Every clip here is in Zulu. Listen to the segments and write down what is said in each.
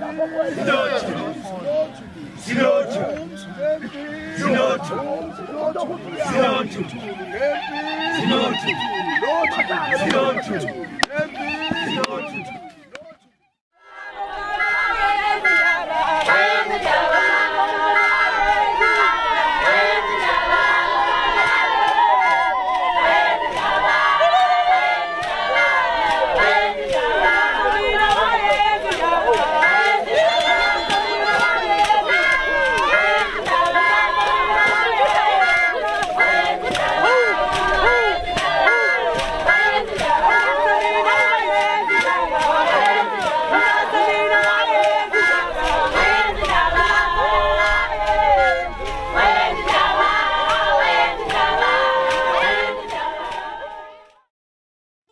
02 02 02 02 02 02.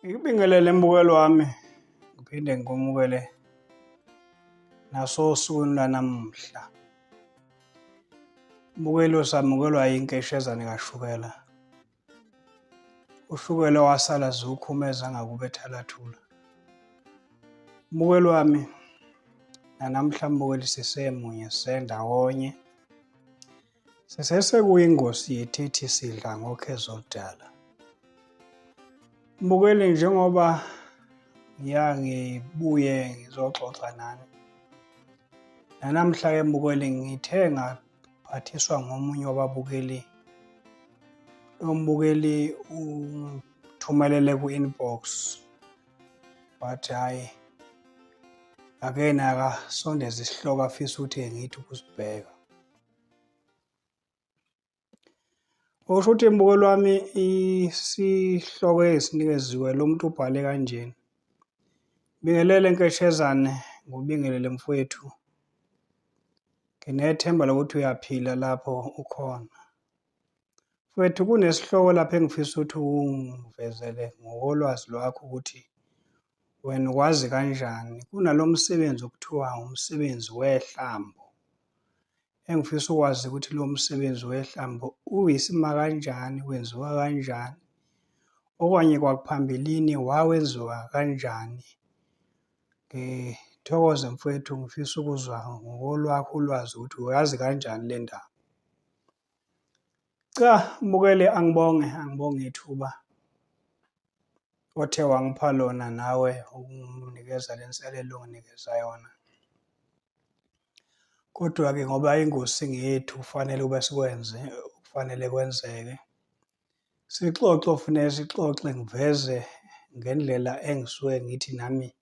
Ngikubingelele mbukelo wami, ngiphinde ngikwamukele naso osukwini lwanamuhla. Mbukelo, samukelwa yinkeshezane kashukela. Ushukela wasala ziwukhumeza ngakube ethalathula. Mbukelo wami, nanamhla mbukeli sisemunye sisendawonye. Sisesekuyingosi yethu ethi sidla ngokhezo oludala. Mbukeli, njengoba ngiya ngibuye ngizoxoxa nani nanamhla-ke mbukeli, ngithe ngaphathiswa ngomunye wababukeli. Lo mbukeli ungithumelele ku-inbox wathi hhayi, ake nakasondeze isihloko afisa ukuthi ngithi ukusibheka. Okusho ukuthi mbukeli wami, isihloko engisinikeziwe lo muntu ubhale kanjena. Bingelele Nkeshezane, ngubingelele mfowethu. Nginethemba lokuthi uyaphila lapho ukhona. Mfowethu, kunesihloko lapha engifisa ukuthi ungivezele ngokolwazi lwakho ukuthi wena ukwazi kanjani. Kunalo msebenzi okuthiwa umsebenzi wehlambo. Engifisa ukwazi ukuthi lo msebenzi wehlambo uyisima kanjani, wenziwa kanjani, okanye kwakuphambilini wawenziwa kanjani. Ngithokoze mfowethu, ngifisa ukuzwa ngokolwakho ulwazi ukuthi uyazi kanjani le ndaba. Cha, mbukeli, angibonge, angibonge ithuba othe wangipha lona nawe ukunginikeza le nselelo onginikeza yona. Kodwa-ke ngoba ingosi ngeyethu kufanele ukuba sikwenze, kufanele kwenzeke. Sixoxe ofuneka sixoxe, ngiveze ngendlela engisuke ngithi nami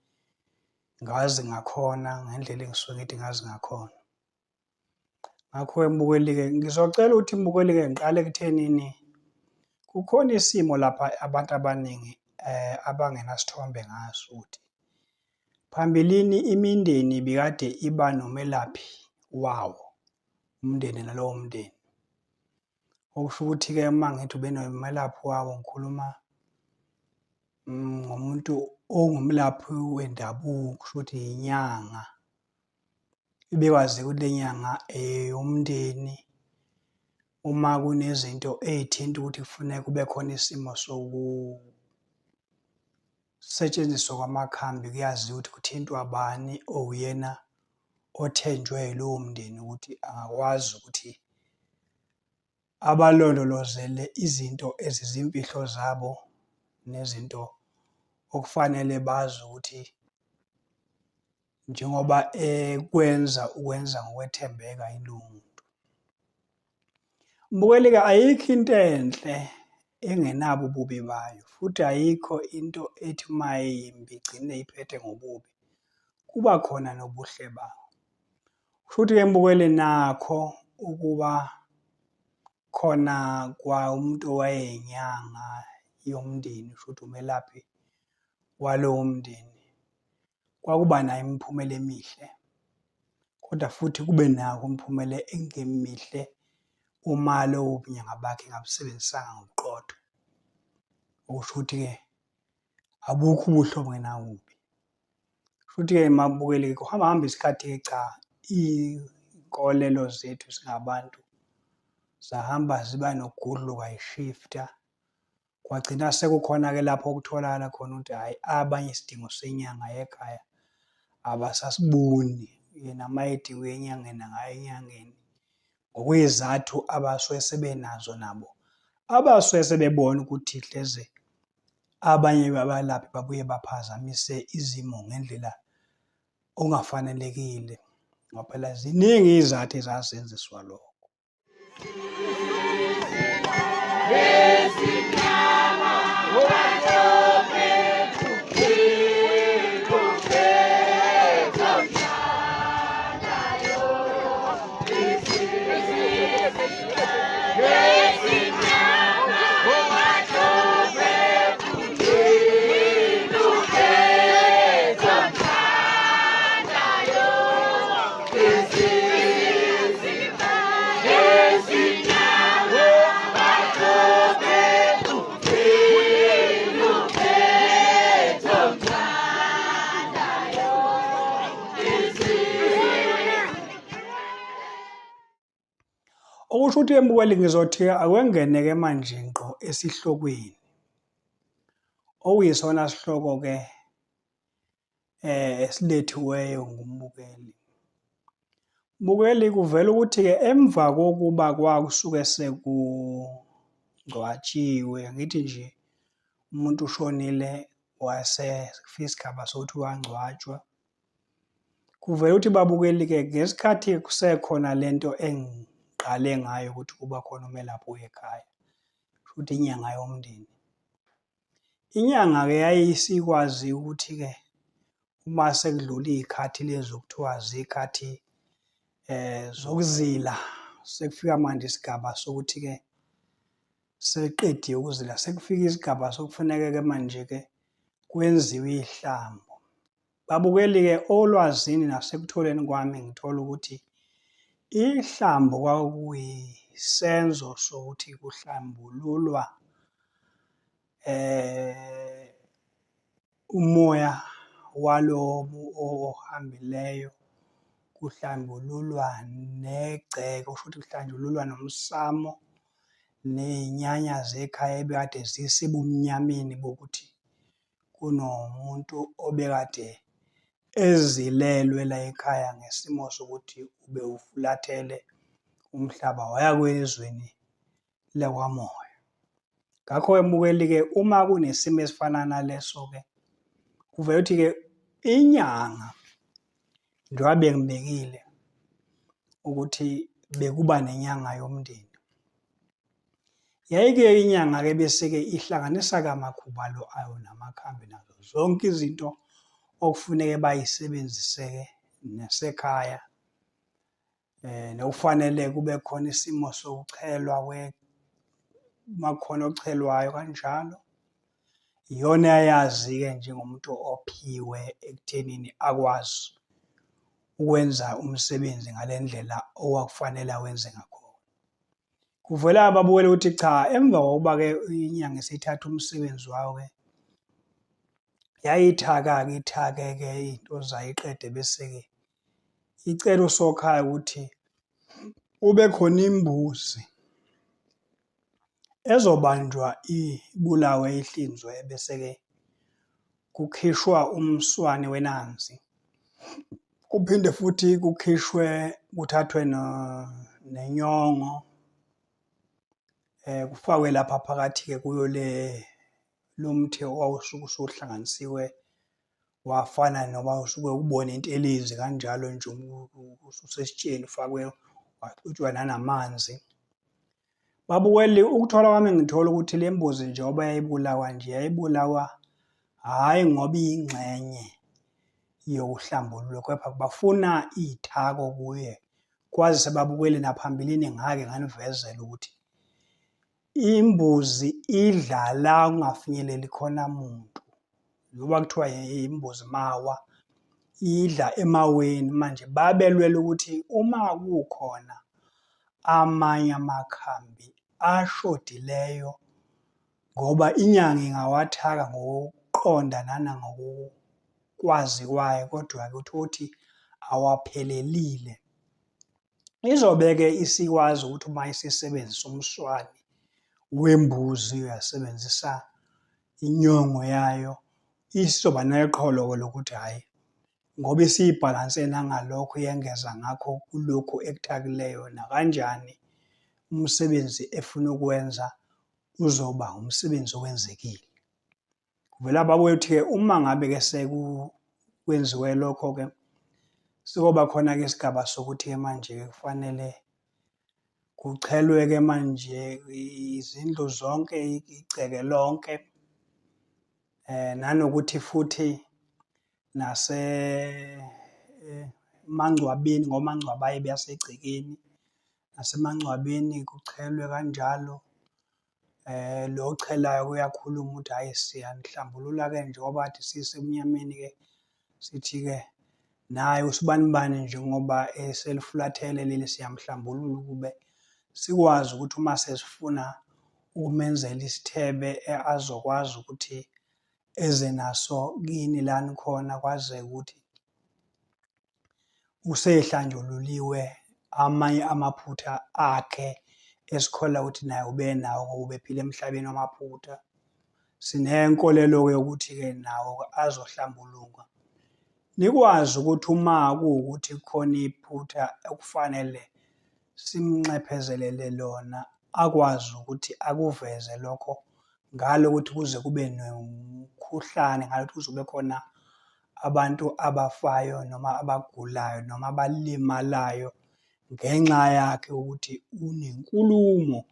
ngazi ngakhona, ngendlela engisuke ngithi ngazi ngakhona. Ngakho-ke mbukeli-ke, ngizocela ukuthi mbukeli-ke ngiqale ekuthenini kukhona isimo lapha abantu abaningi abangenasithombe ngaso ukuthi phambilini imindeni ibikade iba nomelaphi wawo, umndeni nalowo mndeni. Okusho ukuthi-ke uma ngithi ube nomelaphi wawo, ngikhuluma ngomuntu ongumlaphi wendabuko, kusho ukuthi inyanga. Ibikwazi ukuthi le nyanga eyomndeni, uma kunezinto ey'thinta ukuthi kufuneka kube khona isimo sokusetshenziswa kwamakhambi, kuyaziwa ukuthi kuthintwa bani owuyena othenjwe yilowo mndeni ukuthi angakwazi ukuthi abalondolozele izinto ezizimfihlo zabo nezinto okufanele bazi ukuthi njengoba ekwenza ukwenza ngokwethembeka yilowo muntu. Mbukeli-ke, ayikho into enhle engenabo ububi bayo, futhi ayikho into ethi uma iyimbi igcine iphethe ngobubi. Kuba khona nobuhle bawo. Kusho ukuthi-ke mbukeli, nakho ukuba khona kwa umuntu owayeyinyanga yomndeni, kusho ukuthi umelaphi walowo mndeni, kwakuba nayo imiphumela emihle, kodwa futhi kube nako imiphumela engemihle uma lowo bunyanga bakhe engabusebenzisanga ngobuqotho. Okusho ukuthi-ke abukho ubuhle obungenabubi. Futhi-ke mabukeli, kuhamba hamba isikhathi-ke, cha, iy'nkolelo zethu singabantu zahamba ziba nokugudluka y'shifta. Kwagcina sekukhona-ke lapho okutholakala khona ukuthi hhayi, abanye isidingo senyanga yekhaya abasasiboni. Yena uma edinga ukuya enyangeni angaya enyangeni ngokwezizathu abasuke sebenazo nabo, abasuke sebebona ukuthi hleze abanye babalaphi babuye baphazamise izimo ngendlela ongafanelekile ngoba phela ziningi izizathu ezazenziswa lokho. Okusho ukuthi embukeli ngizothi akwengene-ke manje ngqo esihlokweni okuyisona sihloko-ke esilethiweyo ngumbukeli. Mbukeli kuvela ukuthi-ke emva kokuba kwakusuke sekungcwatshiwe, angithi nje umuntu ushonile wase kufika isigaba sokuthi wangcwatshwa. Kuvele ukuthi babukeli-ke ngesikhathi kusekhona le nto engiqale ngayo ukuthi kuba khona umelaphi wekhaya, kusho ukuthi inyanga yomndeni. Inyanga-ke yayisikwazi ukuthi-ke uma sekudlule iy'khathi lezi okuthiwa zikhathi zokuzila, sekufika manje isigaba sokuthi-ke seqediwe ukuzila, sekufika isigaba sokufuneka-ke manje-ke kwenziwe iy'hlambo. Babukeli-ke olwazini nasekutholeni kwami ngithola ukuthi ihlambo kwakuyisenzo sokuthi kuhlambululwa umoya walo ohambileyo, kuhlambululwa negceke, kusho ukuthi kuhlanjululwa nomsamo ney'nyanya zekhaya ebekade zisebumnyameni bokuthi kunomuntu obekade ezilelwe la ekhaya ngesimo sokuthi ubewufulathele umhlaba waya kwezweni lakwamoya. Ngakho-ke mbukeli-ke uma kunesimo esifana naleso-ke kuvele ukuthi-ke inyanga njengoba bengibekile ukuthi bekuba nenyanga yomndeni. Yayike inyanga-ke bese-ke ihlanganisa-ke amakhubalo ayo namakhambi nazo zonke izinto okufuneke bayisebenzise-ke nasekhaya. Nokufanele kube khona isimo sokuchelwa uma kukhona ochelwayo kanjalo. Iyona eyayazi-ke njengomuntu ophiwe ekuthenini akwazi ukwenza umsebenzi ngale ndlela okwakufanele awenze ngakhona. Kuvele ababukela ukuthi cha emva kokuba-ke inyanga isithatha umsebenzi wayo-ke yayithaka-ke ithake-ke iy'nto zayo iqede bese-ke icela usokhaya ukuthi kube khona imbuzi ezobanjwa ibulawe ihlinzwe bese-ke kukhishwa umswane wenanzi. Kuphinde futhi kukhishwe kuthathwe nenyongo kufakwe lapha phakathi-ke kuyo le lo mthi owawusuke usuhlanganisiwe wafana noma usuke ubone intelezi kanjalo nje ususesitsheni ufakwe waxutshwa nanamanzi. Babukeli, ukuthola kwami ngithola ukuthi le mbuzi njengoba yayibulawa nje yayibulawa hhayi ngoba iyingxenye yokuhlambululwa kepha bafuna iy'thako kuye. Kwazise babukeli naphambilini ngake nganivezela ukuthi imbuzi idla la kungafinyeleli khona muntu. Njengoba kuthiwa imbuzi mawa, idla emaweni manje babelwela ukuthi uma kukhona amanye amakhambi ashodileyo ngoba inyanga ingawathaka ngokuqonda nanangokukwazi kwayo kodwa-ke uthole ukuthi awaphelelile. Izobe-ke isikwazi ukuthi uma isisebenzisa umswani wembuzi uyasebenzisa inyongo yayo, isizoba neqholo-ke lokuthi hhayi Ngoba isiyibhalanse nangalokho yengeza ngakho kulokhu ekuthakileyo nakanjani umsebenzi efuna ukuwenza uzoba umsebenzi owenzekile. Kuvela bakwethu-ke uma ngabe-ke sekwenziwe lokho-ke sikoba khona-ke isigaba sokuthi-ke manje-ke kufanele kuchelwe-ke manje izindlu zonke igceke lonke nanokuthi futhi nase emangcwabeni ngoba amangcwaba aye asegcekeni nasemangcwabeni kuchelwe kanjalo. Lo ochelayo uyakhuluma ukuthi hhayi siyanihlambulula-ke njengoba kade sisemnyameni-ke sithi-ke naye usibanibani njengoba eselifulathele leli siyamhlambulula ukube sikwazi ukuthi uma sesifuna ukumenzela isithebe azokwazi ukuthi eze naso kini la nikhona kwazeke ukuthi usehlanjululiwe amanye amaphutha akhe esikholwa ukuthi naye ubenawo ngoba ubephila emhlabeni wamaphutha. Sinenkolelo-ke yokuthi-ke nawo azohlambuluka. Nikwazi ukuthi uma kuwukuthi kukhona iphutha okufanele simnxephezelele lona akwazi ukuthi akuveze lokho ngalo ukuthi kuze kube nomkhuhlane, ngalo ukuthi kuze kube khona abantu abafayo noma abagulayo noma abalimalayo ngenxa yakhe ukuthi unenkulumo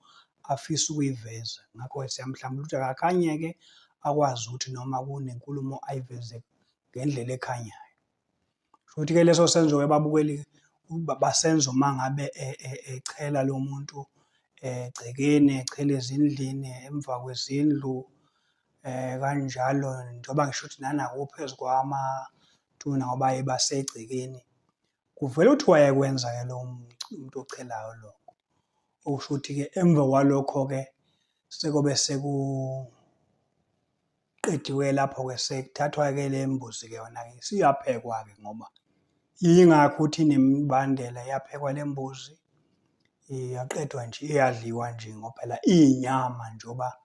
afisa ukuyiveza. Ngakho-ke siyamhlambulula ukuthi akakhanyeke akwazi ukuthi noma kunenkulumo ayiveze ngendlela ekhanyayo. Futhi-ke leso senzo-ke babukeli basenza uma ngabe echela lo muntu egcekeni, echela ezindlini, emva kwezindlu kanjalo njengoba ngisho ukuthi nanakuphezu kwamathuna ngoba ebasegcekeni. Kuvele ukuthi wayekwenza-ke lo muntu ochelayo lokho. Okusho ukuthi-ke emva kwalokho-ke sekobe qediwe lapho-ke sekuthathwa-ke le mbuzi-ke yona-ke isiyaphekwa-ke ngoba yingakho ukuthi inemibandela iyaphekwa le mbuzi iyaqedwa nje iyadliwa nje ngoba phela iyinyama njengoba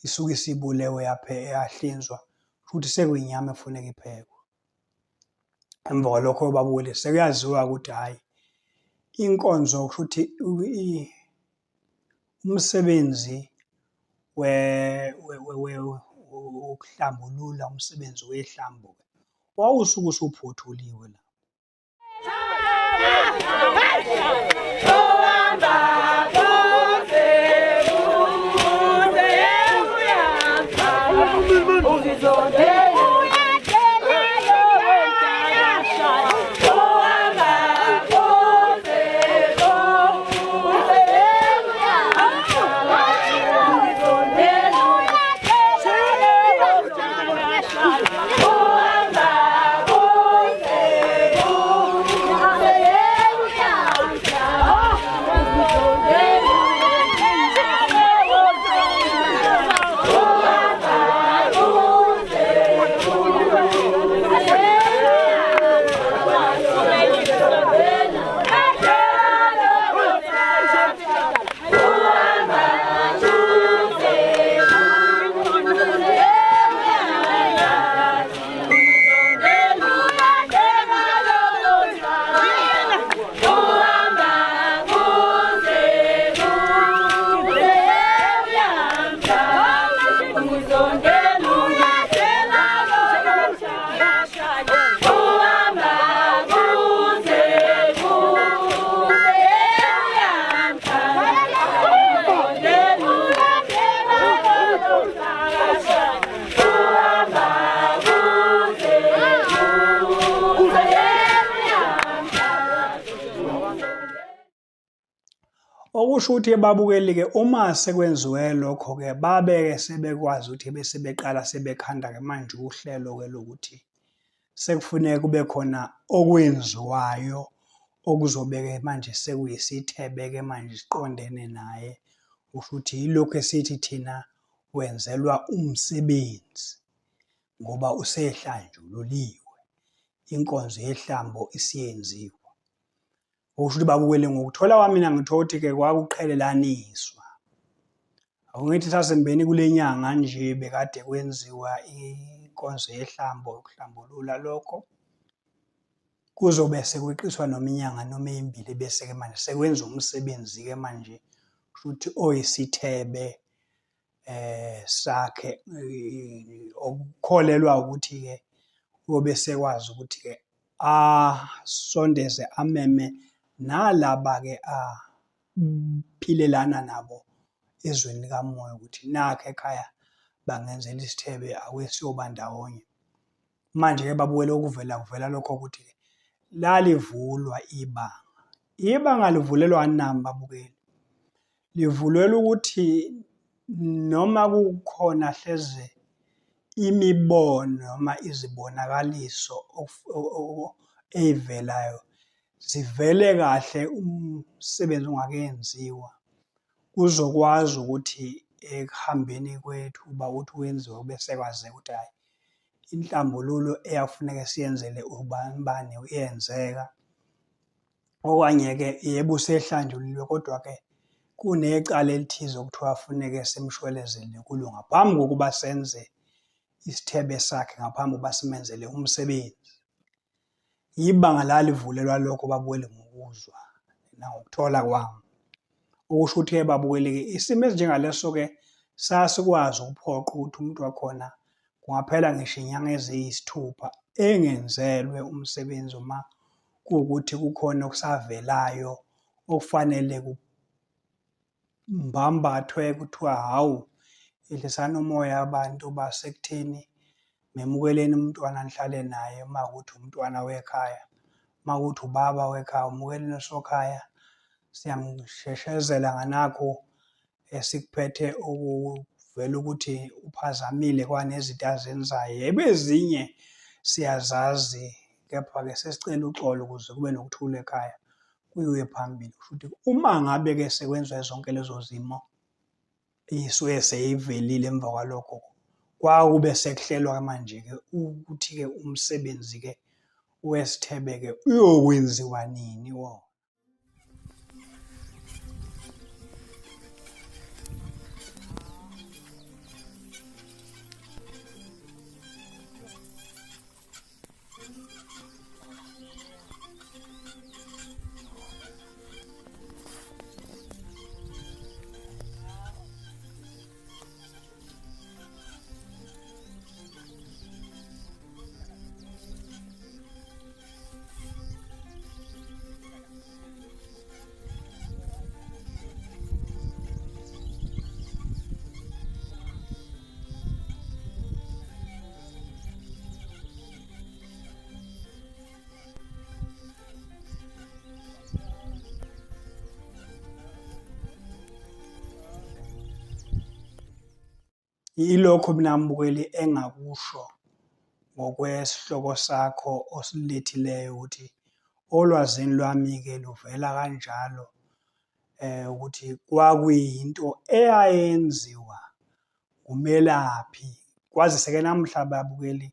isuke isibulewe yahlinzwa futhi sekuyinyama efuneka iphekwe. Emva kwalokho babukele sekuyaziwa ukuthi hhayi inkonzo kusho ukuthi umsebenzi wokuhlambulula umsebenzi wehlambo wawusuke usuphothuliwe la. Okusho ukuthi babukeli-ke uma sekwenziwe lokho-ke babe-ke sebekwazi ukuthi bese beqala sebekhanda-ke manje uhlelo-ke lokuthi sekufuneka kube khona okwenziwayo okuzobe-ke manje sekuyisithebe-ke manje siqondene naye. Kusho ukuthi yilokhu esithi thina wenzelwa umsebenzi ngoba usehlanjululiwe, inkonzo yehlambo isiyenziwa. Okusho ukuthi babukele ngokuthola kwami mina ngithola ukuthi-ke kwakuqhelelaniswa. Awungithi sasembeni kule nyanga nje bekade kwenziwa inkonzo yehlambo yokuhlambulula lokho. Kuzobe sekweqiswa noma inyanga noma eyimbili bese-ke manje sekwenza umsebenzi-ke manje kushuthi oyisithebe sakhe okukholelwa ukuthi-ke uyobe esekwazi ukuthi-ke asondeze ameme nalaba-ke aphilelana nabo ezweni likamoya ukuthi nakhu ekhaya bangenzela isithebe ake siyoba ndawonye. Manje-ke babukele okuvela kuvela lokho ukuthi-ke lalivulwa ibanga. Ibanga livulelwani na babukeli? Livulelwa ukuthi noma kukhona hleze imibono noma izibonakaliso ey'velayo zivele kahle umsebenzi ungakenziwa, kuzokwazi ukuthi ekuhambeni kwethuba uthi wenziwe bese kwazeka ukuthi hhayi inhlambululo eyakufuneka siyenzele ubani bani iyenzeka. Okanye-ke yebo usehlanjululiwe kodwa-ke kunecala elithize okuthiwa funeke simshwelezele kulo ngaphambi kokuba senze isithebe sakhe, ngaphambi kokuba simenzele umsebenzi. Ibanga lalivulelwa lokho babukeli ngokuzwa nangokuthola kwami. Okusho ukuthi-ke babukeli-ke isimo esinjengaleso-ke sasikwazi ukuphoqa ukuthi umuntu wakhona kungaphela ngisho inyanga eziyisithupha engenzelwe umsebenzi uma kuwukuthi kukhona okusavelayo okufanele kumbambathwe kuthiwa hhawu, yehlisani umoya abantu basekutheni, memukeleni umntwana nihlale naye uma kuwukuthi umntwana wekhaya, uma kuwukuthi ubaba wekhaya, umukeleni usokhaya, siyamsheshezela nganakhu esikuphethe okuvela ukuthi uphazamile kwanezinto azenzayo. Yebo, ezinye siyazazi kepha-ke sesicela uxolo ukuze kube nokuthula ekhaya kuyiwe phambili. Kusho ukuthi uma ngabe-ke sekwenziwa zonke lezo zimo isuke seyivelile emva kwalokho kwakube sekuhlelwa manje-ke ukuthi-ke umsebenzi-ke wesithebe-ke uyokwenziwa nini wona. Yilokho mina mbukeli engakusho ngokwesihloko sakho osilethileyo ukuthi olwazini lwami-ke luvela kanjalo ukuthi kwakuyinto eyayenziwa ngumelaphi. Kwazise-ke namuhla babukeli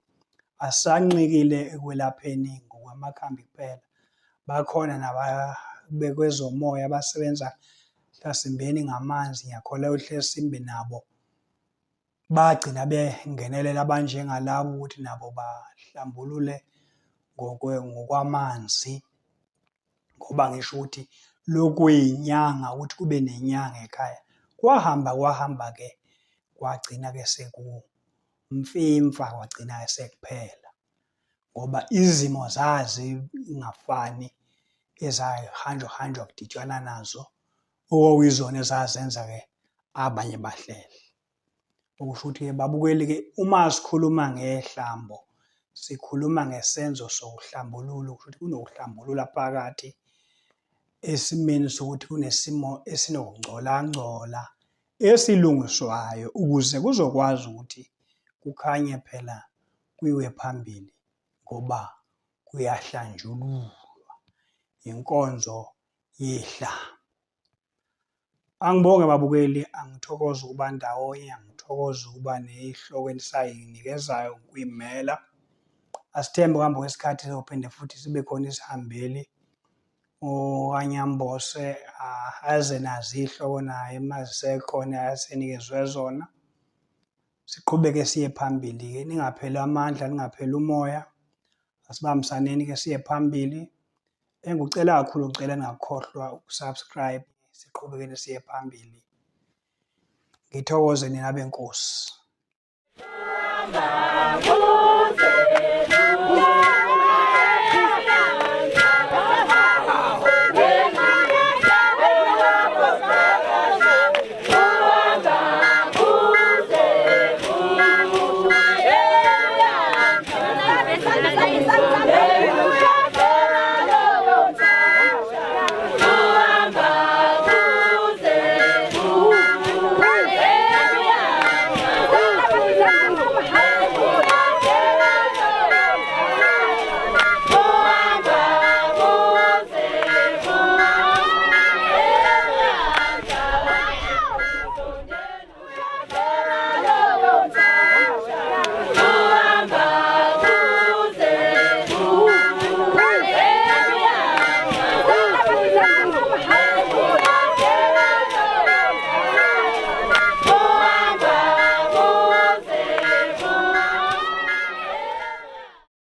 asanqikile ekwelapheni ngokwamakhambi kuphela, bakhona nabakwezomoya abasebenza mhlasimbeni ngamanzi, ngiyakholelwa ukuthi hlesisimbe nabo bagcina bengenelela abanjengalabo ukuthi nabo bahlambulule ngokwamanzi ngoba ngisho ukuthi lokuyinyanga ukuthi kube nenyanga ekhaya. Kwahamba kwahamba-ke kwagcina-ke sekumfimfa kwagcina-ke sekuphela ngoba izimo zazingafani ezayihanjwa hanjwa kuditshwana nazo okwakuyizona ezazenza-ke abanye bahlele. Okusho ukuthi-ke babukeli-ke uma sikhuluma ngehlambo sikhuluma ngesenzo sokuhlambulula, kusho ukuthi kunokuhlambulula phakathi esimeni sokuthi kunesimo esinokungcolangcola esilungiswayo ukuze kuzokwazi ukuthi kukhanye phela kuyiwe phambili ngoba kuyahlanjululwa. Inkonzo yehlambo. Angibonge babukeli, angithokoze ukuba ndawonye, angithokoze ukuba neyihloko enisayinikezayo ukuyimela. Asithembe ukuhamba kwesikhathi sizophinde futhi sibe khona isihambeli okaNyambose aze nazo iy'hloko naye uma zisekhona asenikezwe zona. Siqhubeke siye phambili-ke, ningapheli amandla, ningapheli umoya. Asibambisaneni-ke siye phambili. Engikucela kakhulu ngicela ningakhohlwa ukusubscribe siqhubekeni siye phambili. Ngithokoze nina benkosi.